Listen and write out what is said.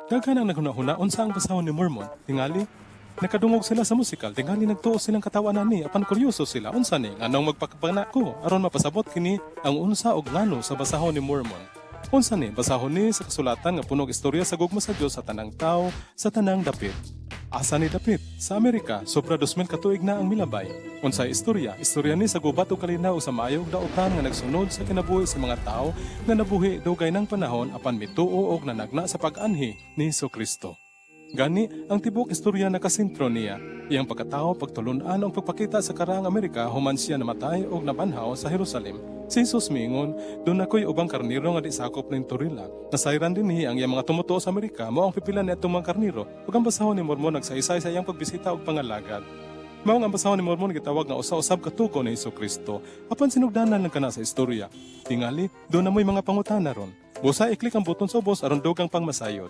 Daghan ang naghuna-huna unsa ang Basahon ni Mormon. Tingali, nakadungog sila sa musikal, tingali nagtuo silang katawanan ni, apan kuryoso sila unsa ni, nganong magpakabana ko aron mapasabot kini ang unsa og ngano sa Basahon ni Mormon. Unsa ni? Basahon ni sa kasulatan nga puno og istorya sa gugma sa Dios sa tanang tawo sa tanang dapit. Asa ni dapit? Sa Amerika, sobra 2,000 ka tuig na ang milabay. Unsay istorya? Istorya ni sa gubat ug kalinaw sa maayo ug dautan nga nagsunod sa kinabuhi sa mga tawo nga nabuhi dugay ng panahon apan mituo og nanagna sa pag-anhi ni Kristo. Gani, ang tibuok istorya nakasentro niya. Iyang pagkatao, pagtulunan ug pagpakita sa karaang Amerika human siya namatay og nabanhaw sa Jerusalem. Si Jesus miingon, "Duna ko'y ubang karniro nga di sakop ning toril." Nasayran dinhi ang iyang mga tumutuo sa Amerika mao ang pipila niadtong mga karniro ug ang Basahon ni Mormon nagsaysay sa iyang pagbisita ug pangalagad. Mao nga ang Basahon ni Mormon gitawag nga usa usab ka tugo ni Kristo. Apan sinugdanan lang kana sa istorya. Tingali, duna mo'y mga pangutana ron. Busa i-click ang buton sa ubos aron dugang pang masayod.